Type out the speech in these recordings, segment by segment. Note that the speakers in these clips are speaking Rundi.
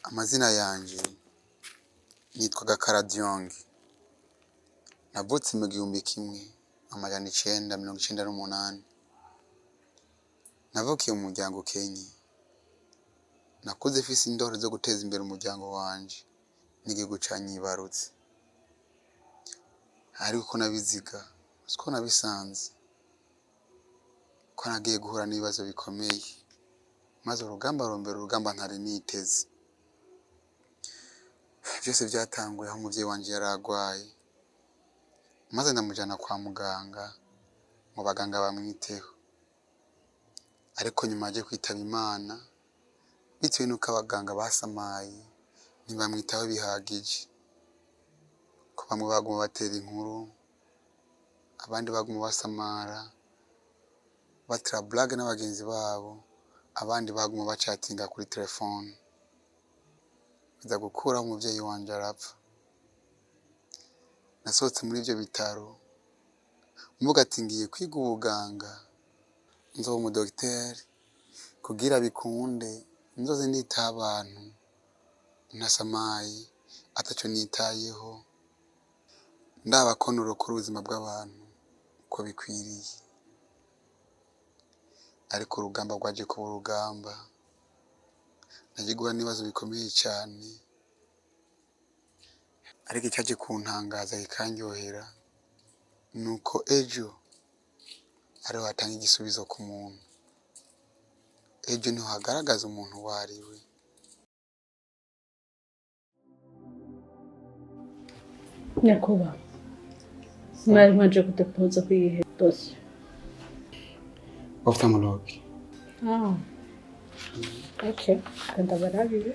Amazina yanje nitwa Gakaradiyonge. Navutse mu 1998. Navukiye mu muryango ukenye. Nakuze mfise indoto zo guteza imbere umuryango wanje n'igihugu canyibarutse. Ariko uko nabiziga siko nabisanze, ko nagiye guhura n'ibibazo bikomeye, maze urugamba rumbera urugamba ntari niteze. Vyose vyatanguye aho umuvyeyi wanje yari agwaye, maze ndamujana kwa muganga ngo abaganga bamwiteho. Ariko nyuma yaje kwitaba Imana bitewe nuko abaganga basamaye ntibamwitaho bihagije, ko bamwe baguma batera inkuru, abandi baguma basamara batera blague n'abagenzi babo, abandi baguma bacatinga kuri telefone. Biza gukuraho umuvyeyi wanje arapfa. Nasohotse muri ivyo bitaro mvuga ati ngiye kwiga ubuganga, nzoba umudogiteri kugira bikunde nzoze nitaho abantu ntasamaye, ataco nitayeho, ndaba ko norokora ubuzima bw'abantu uko bikwiriye. Ariko urugamba rwaje kuba urugamba, naje guhura n'ibibazo bikomeye cane, ariko icaje kuntangaza kikanryohera nuko ejo ariho hatanga igisubizo ku muntu. Ejo niho hagaragaza umuntu uwo ari we. Nyakubahwa, mwari mwaje kudepoza kwiyihe dosiye? Ophtalmologue. Ah, okay, ndabarabire.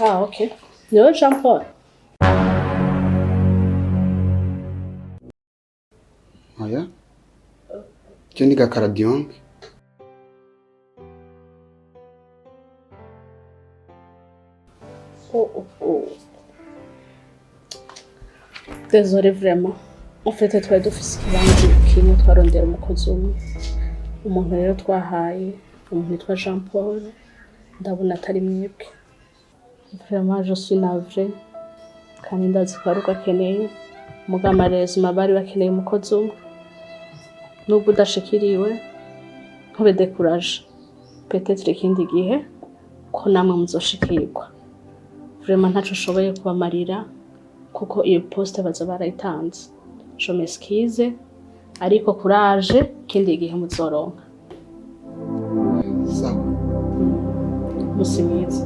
Ah, ok. Niwe Jean Paul. Oya, je ni Gakaradiyonge. Oh, oh, oh. Désolé vraiment. En fait, twari dufise ikibanza kimwe twarondera umukozi umwe. Umuntu rero twahaye, umuntu yitwa Jean Paul, ndabona atari mwebwe. Vraiment, je suis navrée. Kandi ndazi ko ari akeneye. Muga malheureusement bari bakeneye umukozi umwe. Nubwo udashikiriwe, ntube découragé. Peut-être ikindi gihe ko namwe muzoshikirwa. Vraiment ntaco nshoboye kubamarira kuko iyo poste baza barayitanze. Je m'excuse, ariko courage, ikindi gihe muzoronka. Sawa. Musi mwiza.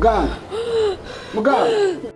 Muganga, muganga.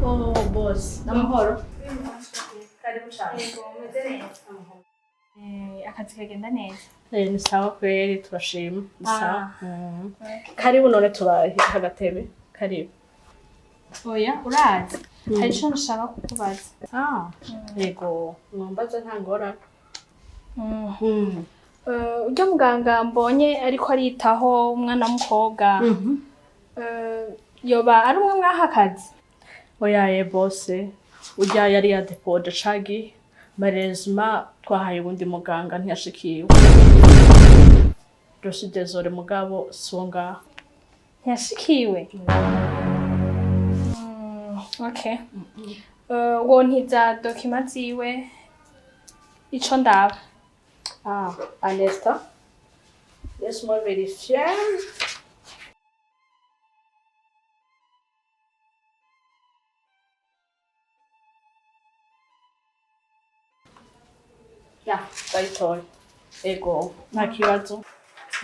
Oh, boss, n'amahoro. Karibu cyane. Yego, umeze neza. Akazi kagenda neza. Ni sawa kweli, turashima. Ni sawa. Ah. Karibu none tubahe agatebe. Karibu. Oya, urazi. Hari ico nshaka kukubaza. Ah, yego. Mwambaza nta ngorane. Urya muganga mbonye ariko aritaho umwana w'umukobwa. Yoba ari umwe mwaha akazi? Oya ye bose, urya yari yadepoje cagi. Malheureusement twahaye uwundi muganga ntiyashikiwe. Je suis désolée mugabo si uwo ngaho. Ntiyashikiwe? Okay. Wontiza document ziwe ico ndaba. Ah, un instant. Laisse-moi vérifier. Ya, ndayitoye. Ego, nta kibazo.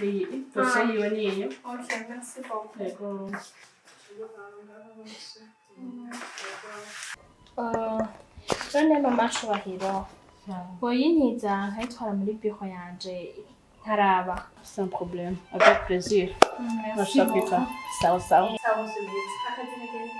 Iyi dosiye yiwe ni iyo. Okay, merci beaucoup. Ego. None mama Cubahiro, woyintiza nkayitwara muri biro yanje nkaraba. Sans problème, avec plaisir. Merci Nashaka kwita. Sawa sawa. Akazi kagenda.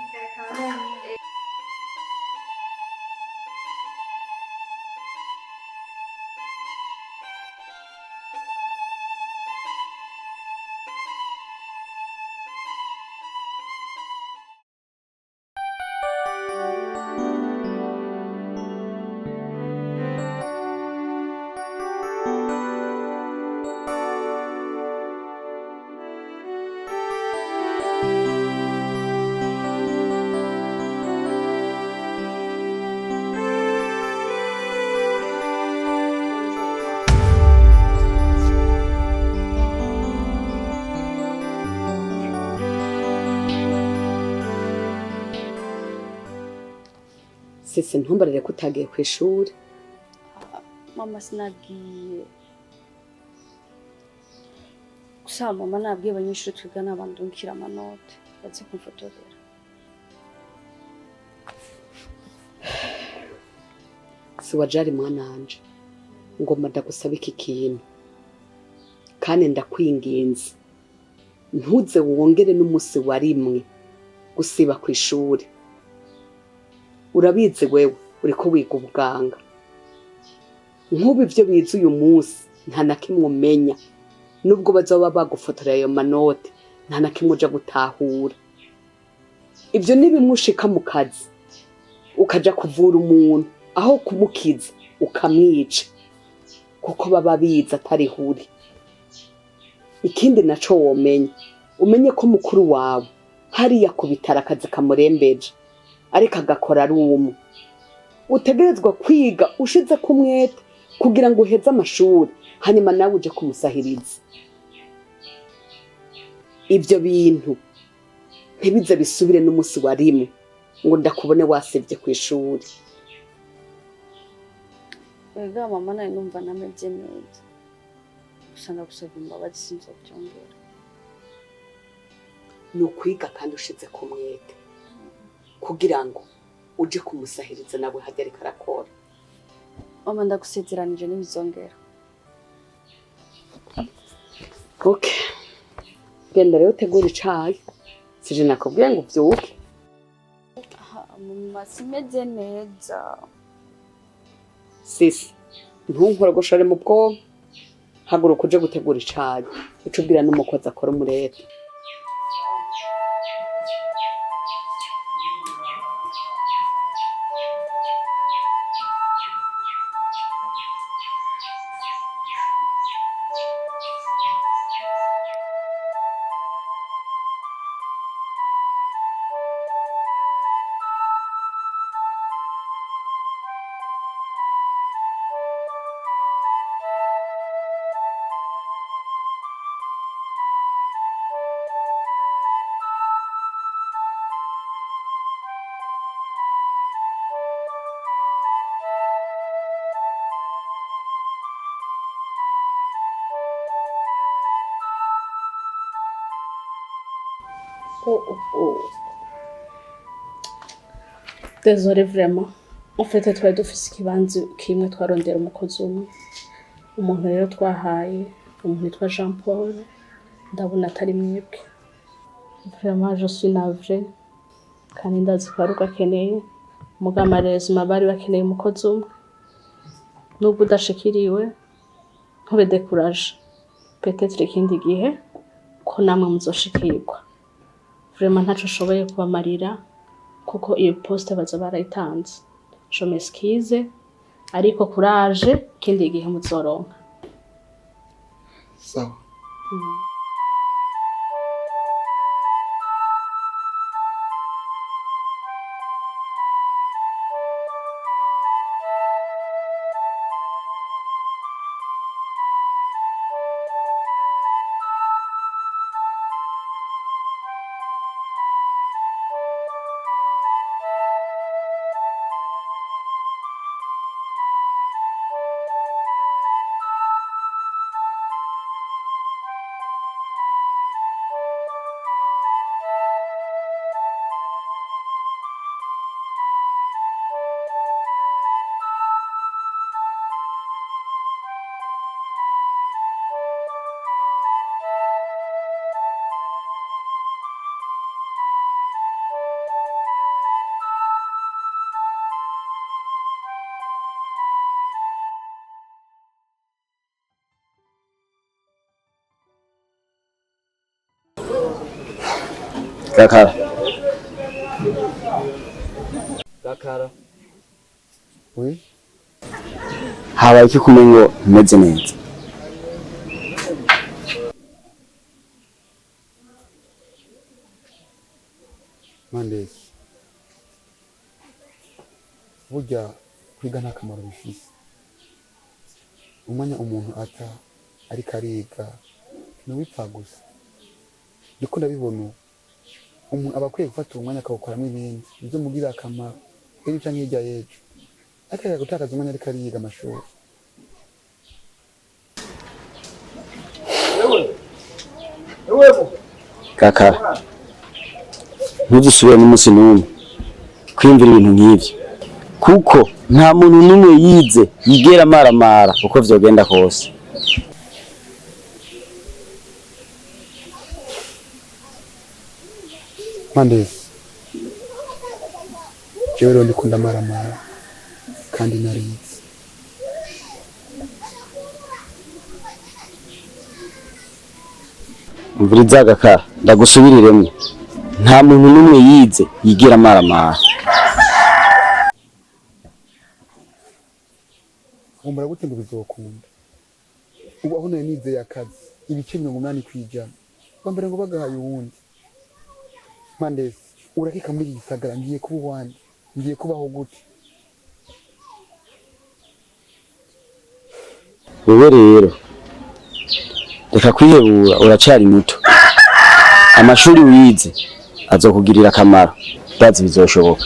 Sese, ntumbarire ko utagiye ku ishuri. Mama, sinagiye. Gusa mama, nabwiye abanyeshuri twigana bandungikira amanote baze kumfotorera. Si wajari mwana wanje. Ngomba ndagusaba iki kintu kandi ndakwinginze, ntuze wongere n'umunsi wa rimwe gusiba ku ishuri. Urabizi wewe uriko wiga ubuganga, nk'ubu ibyo bize uyu munsi nta na kimwe umenya. Nubwo bazoba bagufotorera ayo manote, nta na kimwe uja gutahura. Ibyo ni bimwe ushika mu kazi ukaja kuvura umuntu, aho kumukiza ukamwica, kuko baba bize atari huri. Ikindi naco womenya, umenye ko mukuru wawe hariya ku bitaro akazi kamurembeje, ariko agakora ari umwe. Utegerezwa kwiga ushize ku mwete kugira ngo uheze amashuri, hanyuma nawe uje kumusahiriza. Ibyo bintu ntibize bisubire n'umunsi wa rimwe ngo ndakubone wasivye ku ishuri. Ega mama, nawe numva ntameze neza, gusa ndagusaba imbabazi, sinzobyongera. Ni ukwiga kandi ushize ku mwete kugira ngo uje kumusahiriza nawe hajya ariko arakora. Mama, ndagusezeranije ntibizongera. Okay, genda rero utegure icayi. Sije nakubwiye ngo uvyuke? Aha, mama, simeze neza. Sisi, ntunkorogoshore mu bwonko. Haguruka uje gutegura icayi, uce ubwira n'umukozi akora umurete. Oh. Désolé vraiment. En fait, twari dufise ikibanza kimwe, twarondera umukozi umwe. Umuntu rero twahaye, umuntu yitwa Jean Paul, ndabona atari mwebwe. Vraiment, je suis navrée. Kandi ndazi ko ari akeneye. Muga malheureusement bari bakeneye umukozi umwe. Nubwo udashikiriwe, ntube découragé. Peut-être ikindi gihe ko namwe muzoshikirwa. Vraiment ntaco nshoboye kubamarira kuko iyo poste baza barayitanze. Je m'excuse, ariko courage, ikindi gihe muzoronka. Sawa. Gakara, Gakara. Oui. Habaye iki kumwe ngo ntumeze neza? Mandesi, burya kwiga nta kamaro bifise. Umwanya umuntu ata ariko ariga ntiwipfa gusa. Niko ndabibona ubu. Umuntu aba akwiye gufata uwo mwanya akawukoramo ibindi bizomugirira akamaro ejo canke hirya y'ejo, ariko areka gutakaza umwanya ariko ariga amashuri. Gakara, ntuzusubire n'umunsi n'umwe kwiyumvira ibintu nk'ivyo. Kuko nta muntu n'umwe yize yigera amaramara uko vyogenda kose. Mandezi, jewe rero ndikunda maramara kandi narize. Umviriza agakara, ndagusubiriremwo. Nta muntu n'umwe yize yigera amaramara. Nkumbura gute ngo bizokunda? Ubu aho nari nizeye akazi ibice 80%, bambere ngo bagahaye uwundi. Mandezi, urakeka muri iki gisagara ngiye kuba uwande, ngiye kubaho gute? Wewe rero reka kwihebura, uracari muto. Amashuri wize azokugirira akamaro, ndazi bizoshoboka.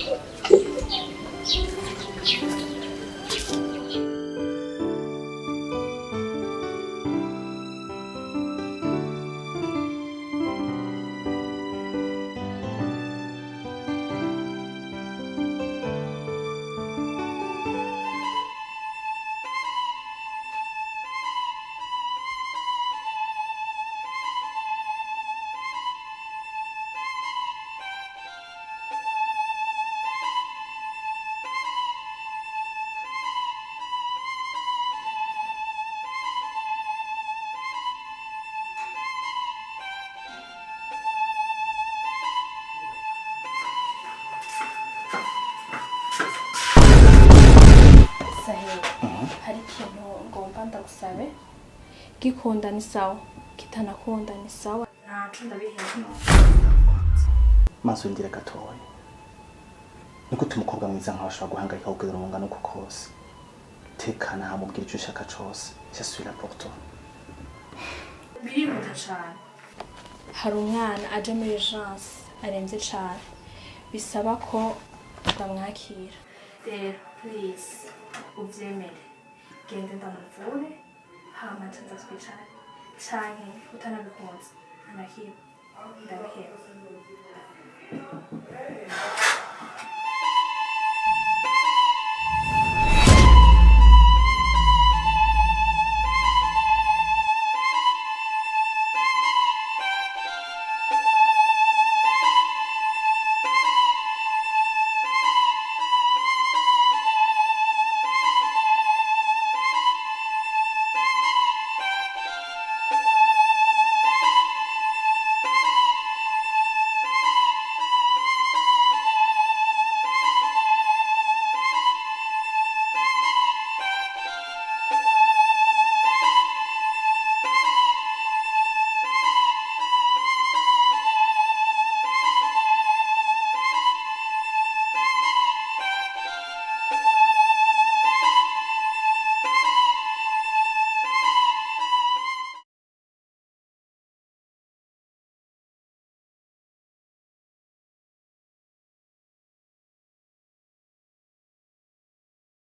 Sahel, hari ikintu ngomba ndagusabe. Gikunda ni sawa, kitanakunda ni sawa, ntaco ndabiheba. Maso ndira gatoya. Niko umukobwa mwiza nkawe ashobora guhangayika kugira urungano uko kose. Tekana hamubwira icyo ushaka cose. Je suis là pour toi. Birihuta cane. Hari umwana aje muri urgence aremvye cane, bisaba ko bamwakira. Rero please uvyemere, gende ndamuvure hama nca nza twicare, canke utanabikunze ntanakimwe ndabiheba.